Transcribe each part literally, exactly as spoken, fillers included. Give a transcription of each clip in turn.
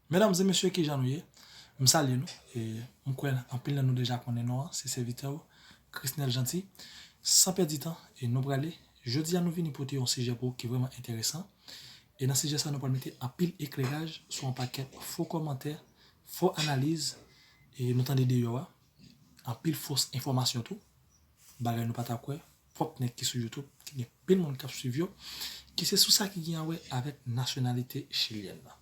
Medam e mesye, kijan nou ye? M salye nou. E m kwè anpil nan nou deja konnen non an, se sèvitè w, Chrisnel Jeanty. San pèdi tan, e nou prale. Jodi a nou vini pote yon sijè pou ou ki vrèman enteresan. E nan sijè sa nou pral mete anpil ekleraj sou yon pakèt fo kòmantè, fo analiz, e nou tande deyò a, anpil fos enfòmasyon tou, bagay nou pa ta kwè, pwòp nèg ki sou YouTube, ki gen pil moun k ap swiv yo, ki se sou sa ki gen a wè avèk nasyonalite chilyèn nan.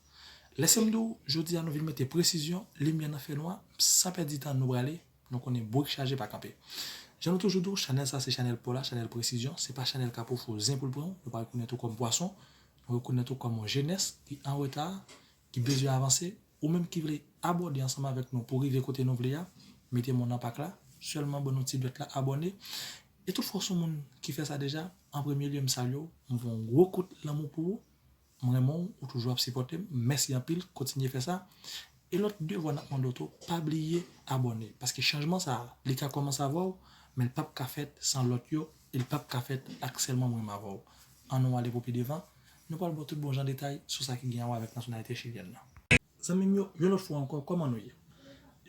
Lèse m di w, jodi a nou vin mete presizyon, limyè nan fènwa, san pèdi tan nou prale, nou konnen brik chaje pa kanpe. Jan nou toujou di w, chanèl sa se chanèl pa w la, chanèl presizyon, se pa chanèl k ap ofri w zen pou l pran w, nou pa rekonèt ou kòm pwason, nou rekonèt ou kòm yon jenès ki an reta, ki bezwen avanse, ou menm ki vle abòne ansanm avèk nou pou rive kote nou vle a, mete men w nan pak la, sèlman ban nou ti dwèt la abòne. E tout fwa w se yon moun ki fè sa deja, an premye lye m salye w, m voye yon gwo kout lanmou pou ou, m renmen w, ou toujou ap sipòte m, mèsi anpil, kontinye fè sa. E lòt devwa n ap mande w tou, pa bliye abòne, paske chanjman sa a, li ka kòmanse avè w, men l p ap ka fèt san lòt yo, e l p ap ka fèt ak sèlman mwen menm avè w. Ann nou ale pou pi devan, nou pral ba w tout bon jan detay sou sa ki gen a wè avèk nasyonalite chilyèn nan. Zanmi m yo, yon lòt fwa ankò, kòman nou ye?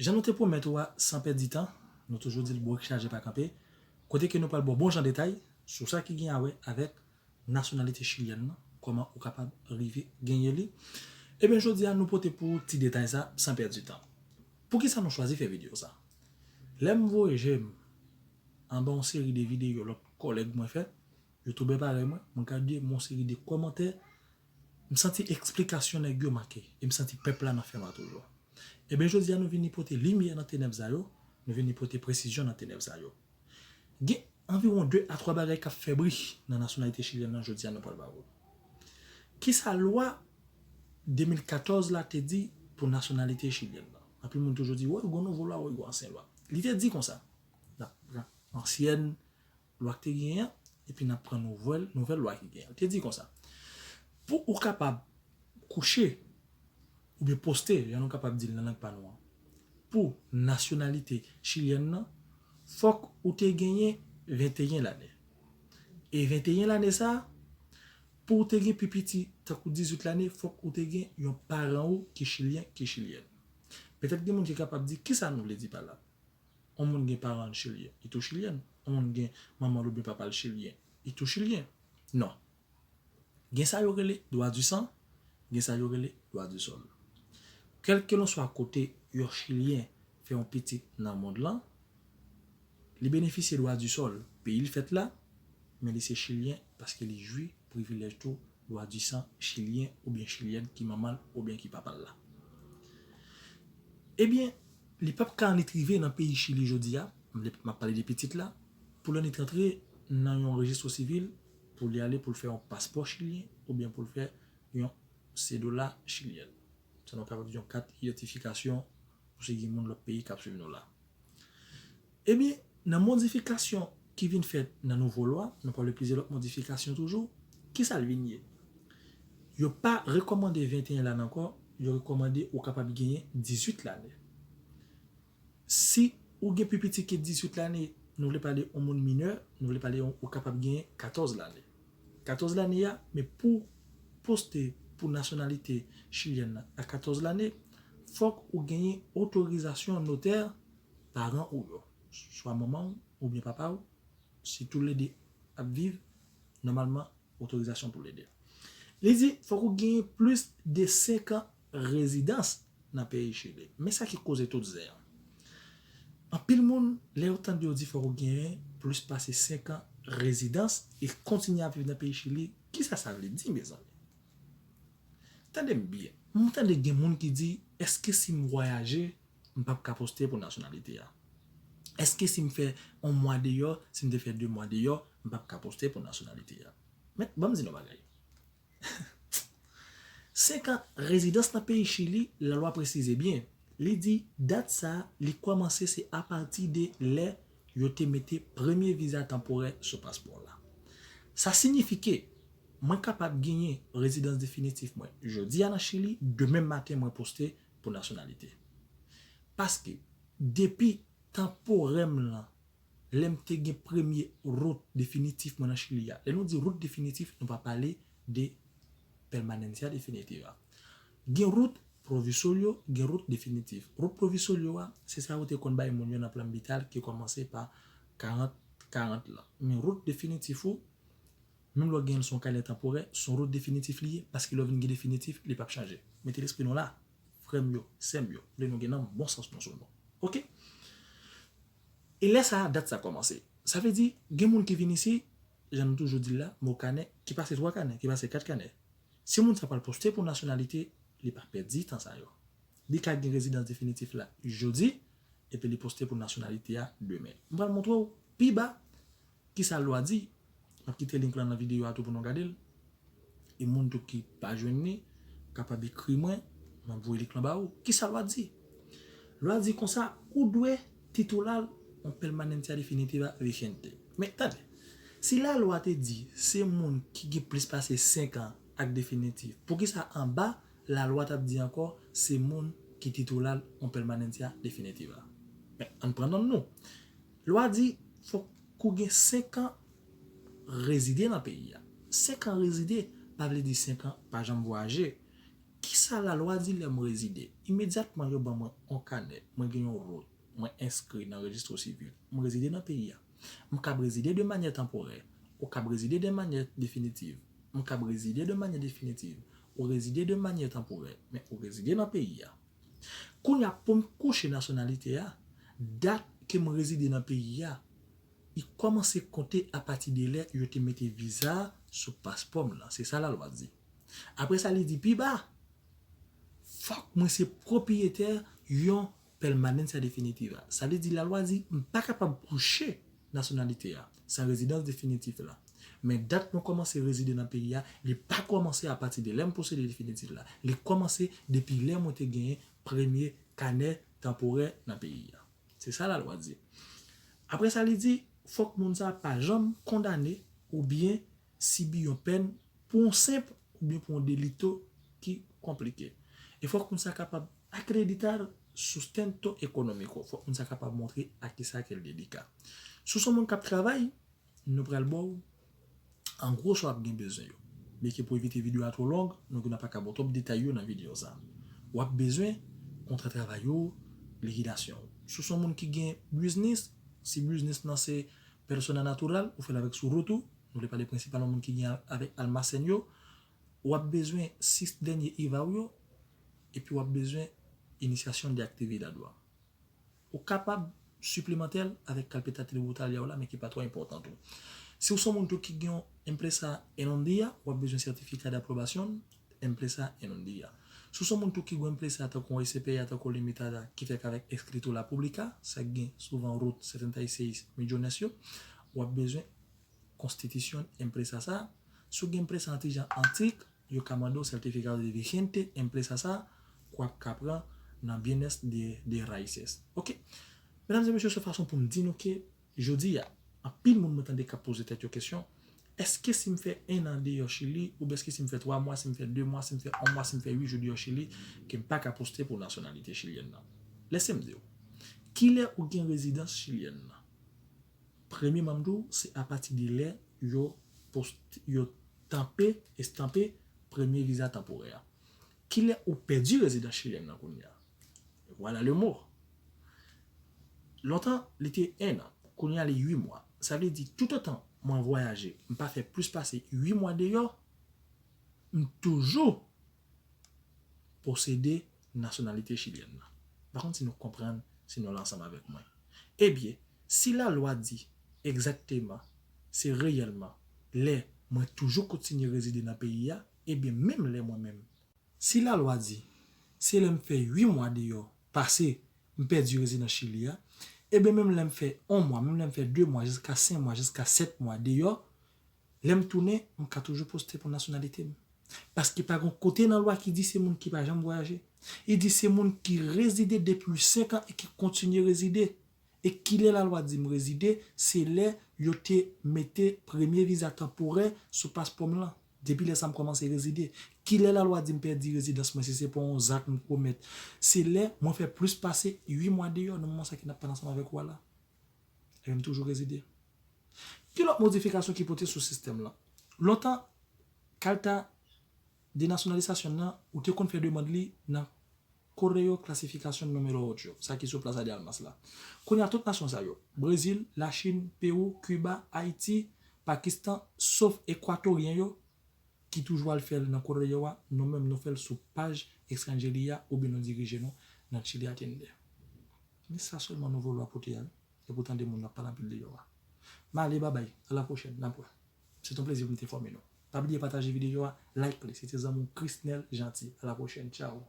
Jan nou te pwomèt ou a, san pèdi tan, nou toujou di l brik chaje pa kanpe, kote ke nou pral ba w bon jan detay sou sa ki gen a wè avèk nasyonalite chilyèn nan, kòman ou kapab rive genyen li. Ebyen, jodi a, nou pote pou ou ti detay sa, san pèdi tan. Poukisa nou chwazi fè videyo sa? Lè m voye je m anba yon seri de videyo lòt kòlèg mwen fè, youtubè parèy mwen, mwen gade yon seri de kòmantè, m santi eksplikasyon nèg yo manke, e m santi pèp la nan fènwa toujou. Ebyen, jodi a, nou vini pote limyè nan tenèb sa yo, nou vini pote presizyon nan tenèb sa yo. Gen anviwon de a twa bagay k ap fè bri nan nasyonalite chilyèn nan, jodi a, nou pral ba ou. Kisa lwa de mil katòz la te di pou nasyonalite chilyèn nan? Anpil moun toujou di, woy, gon nouvo lwa, woy, gon ansyen lwa. Li te di konsa, n ap pran ansyèn lwa k te genyen an, epi n ap pran nouvèl, nouvèl lwa ki genyen an. Li te di konsa, pou ou kapab kouche, oubyen poste, jan nou kapab di l nan lang pa nou an, pou nasyonalite chilyèn nan, fòk ou te genyen venteyen lane. E venteyen lane sa a, pou ou te gen pi piti tankou dizuit lane, fòk ou te gen yon paran ou ki chilyen, ki chilyèn. Petèt gen moun ki kapab di, kisa nou vle di pa la? Yon moun gen paran l chilyen, li tou chilyen. Yon moun gen manman l oubyen papa l chilyen, li tou chilyen. Non. Gen sa yo rele droit du sang, gen sa yo rele droit du sol. Kèlkelanswa kote yon chilyen fè yon pitit nan mond lan, li benefisye droit du sol peyi l fèt la, men li se chilyen paske li jwi privilèj tou droit du sang chilyen oubyen chilyèn ki manman l oubyen ki papa l la. Ebyen, li p ap ka annik rive nan peyi Chili jodi a, m ap pale de pitit la, pou l annik rantre nan yon rejistro sivil, pou li ale pou l fè yon paspò chilyen oubyen pou l fè yon sedola chilyèn. Sa nou kapab di yon kat idantifikasyon pou si gen moun lòt peyi k ap swiv nou la. Ebyen, nan modifikasyon ki vin fèt nan nouvo lwa, nou pale plizyè lòt modifikasyon toujou, kisa l vin ye? Yo pa rekòmande venteyen lane ankò, yo rekòmande ou kapab genyen dizuit lane. Si ou gen pi piti ke dizuit lane, nou vle pale yon moun minè, nou vle pale yon, ou kapab genyen katòz lane. Katòz lane a, men pou poste pou nasyonalite chilyèn nan a katòz lane, fòk ou genyen otorizasyon notè paran ou yo, swa manman w oubyen papa w, si toulede ap viv, nòmalman, otorizasyon toulede. Li di, fòk ou genyen plis de senk an rezidans nan peyi Chili. Men sa ki koze tout zen an. Anpil moun, lè yo tande yo di fòk ou genyen plis pase senk an rezidans e kontinye ap viv nan peyi Chili, kisa sa vle di, mezanmi? Tande m byen. M tande gen moun ki di, èske si m vwayaje, m p ap ka poste pou nasyonalite a? Èske si m fè yon mwa deyò, si m te fè de mwa deyò, m p ap ka poste pou nasyonalite a? Men, ban m di nou bagay. Senk an rezidans nan peyi Chili, lalwa presize byen. Li di, dat sa a, li kòmanse se apati de lè yo te mete premye viza tanporè sou paspò w la. Sa siyifi ke mwen kapab genyen rezidans definitif mwen jodi a nan Chili, demen maten mwen poste pou nasyonalite. Paske, depi tanporè m lan, lè m te gen premye rout definitif mwen nan Chili a. Lè nou di rout definitif, nou pa pale de permanencia definitiva. Gen rout Provisorio gen rout definitif. Rout provisorio a, se sa yo te konn bay moun yo nan plan vital ki kòmanse pa karant karant lan. Men rout definitif ou, menm lè w gen l se yon kanè tanporè, se yon rout definitif li ye, paske lè w vin gen definitif, li p ap chanje. Mete lespri nou la, frè m yo, sè m yo, vle nou gen nanm, bon sans nou sou nou. Oke? E lè sa a, dat sa kòmanse. Sa vle di, gen moun ki vin isi, jan nou toujou di l la, mo kanè, ki pase twa kanè, ki pase kat kanè. Si moun sa pral poste pou nasyonalite, li pa pèdi tan sa yo. Li ka gen rezidans definitif la jodi, epi li poste pou nasyonalite a demen. M pral montre w pi ba kisa lwa di. M ap kite link lan nan videyo a tou pou nou gade l. E moun tou ki pa jwenn li, kapab ekri mwen, m ap voye link lan ba ou. Kisa lwa di? Lwa di konsa, ou dwe titular yon permanencia definitiva vigente. Men tande, si lalwa te di se moun ki gen plis pase senk an ak definitif, poukisa anba lalwa t ap di ankò se moun ki titular yon permanencia definitiva? Men, ann pran nòt nou. Lwa di fòk ou gen senk an rezide nan peyi a. Senk an rezide pa vle di senk an pa janm vwayaje. Kisa lalwa di lè m rezide? Imedyatman yo ban mwen yon kanè, mwen gen yon rout, mwen enskri nan rejistro sivil, m rezide nan peyi a. M kab rezide de manyè tanporè, ou kab rezide de manyè definitiv. M kab rezide de manyè definitiv, ou rezide de manyè tanporè, men ou rezide nan peyi a. Kounye a, pou m kouche nasyonalite a, dat ke m rezide nan peyi a, li kòmanse konte apati de lè yo te mete viza a sou paspò m lan. Se sa lalwa di. Apre sa, li di pi ba, fòk mwen se pwopriyetè yon permanencia definitiva. Sa vle di lalwa di m pa kapab kouche nasyonalite a san rezidans definitif la. Men dat mwen kòmanse rezide nan peyi a, li pa kòmanse apati de lè m posede definitif la. Li kòmanse depi lè mwen te genyen premye kanè tanporè nan peyi a. Se sa lalwa di. Apre sa, li di, fòk moun sa pa janm kondane oubyen sibi yon pèn pou yon senp oubyen pou yon delito ki konplike. E fòk moun sa kapab acreditar sustento económico. Fòk moun sa kapab montre a kisa ke l dedika. Si w se yon moun k ap travay, nou pral ba w an gwo sa w ap gen bezwen yo. Byenke pou evite videyo a twò long, nou gen pa ka ba w twòp detay yo nan videyo sa. W ap bezwen kontra travay ou, likidasyon. Si w se yon moun ki gen biznis, si biznis lan se persona natural, ou fè l avèk sou rout ou, nou vle pale prensipalman moun ki gen avèk almasèn yo, w ap bezwen sis dènye iva w yo, epi w ap bezwen iniciación de actividad ou a. Ou kapab siplemante l avèk carpeta tributaria w la, men ki pa twò enpòtan tou. Si w se yon moun tou ki gen yon empresa en un día, w ap bezwen certificado de aprobación, empresa en un día. Si w se yon moun tou ki gen yon empresa tankou yon S C P A, tankou limitada, ki fèt avèk escritura pública, sa gen souvan rout setenta y seis millones yo, w ap bezwen konstitisyon empresa sa. Si w gen empresa an ti jan antik, yo ka mande w certificado de vigente empresa sa, ke w ap ka pran nan bienes de, de raíces. Oke? Medam e mesye, se fason pou m di nou ke jodi a, anpil moun mwen tande k ap poze tèt yo kesyon, èske si m fè en an deyò Chili, oubyen èske si m fè twa mwa, si m fè de mwa, si m fè yon mwa, si m fè uit jou deyò Chili, ke m pa ka poste pou nasyonalite chilyèn nan? Lèse m di w, kilè ou gen rezidans chilyèn nan? Premye m ap di w, se apati de lè yo post-, yo tanpe, estanpe premye viza tanporè a. Kilè ou pèdi rezidans chilyèn nan kounye a? Voilà le mot. Lontan, li te en an. Kounye a, li uit mwa. Sa vle di, toutotan mwen vwayaje, m pa fè plis pase uit mwa deyò, m toujou posede nasyonalite chilyèn nan. M pa konn si nou konprann, si nou la ansanm avèk mwen. Ebyen, si lalwa di egzakteman, se reyèlman lè mwen toujou kontinye rezide nan peyi a, ebyen menm lè mwen menm. Si lalwa di, se lè m fè uit mwa deyò, pase m pèdi rezidans Chili a, ebyen menm lè m fè yon mwa, menm lè m fè de mwa, jiska senk mwa, jiska sèt mwa deyò, lè m tounen, m ka toujou poste pou nasyonalite m. Paske pa gen kote nan lwa ki di se moun ki pa janm vwayaje. Li di se moun ki rezide depi senk an e ki kontinye rezide. E kilè lalwa di m rezide, se lè yo te mete premye viza tanporè sou paspò m lan. Depi lè sa m kòmanse rezide. Kilè lalwa di m pèdi rezidans mwen si se pa yon zak m komèt? Se lè mwen fè plis pase uit mwa deyò nan moman sa ke n ap pale ansanm avèk ou a la. Ebyen m toujou rezide. Ki lòt modifikasyon ki pote sou sistèm lan? Lontan, kalta denasyonalizasyon nan, ou te konn fè demann li nan Kore yo klasifikasyon nimewo ocho, sa ki sou plas a Dalmas la. Kounye a tout nasyon sa yo, Brezil, Lachin, Pewou, Kiba, Ayiti, Pakistan, sof Ekwatoryen yo, ki toujou al fè l nan Kore yo a, nou menm nou fè l sou paj Extrangeli a oubyen nou dirije nou nan Chile a Tinder. Men sa sèlman nou vle w ap pote a, wi. E pou tande moun ap pale anpil de yo a. M ale, babay, a la pwochèn, n ap wè. Se t on plezi pou m te fòme nou. Pa bliye pataje videyo a, like li. Se te zanmi w Chrisnel Jeanty. A la pwochèn, tchao.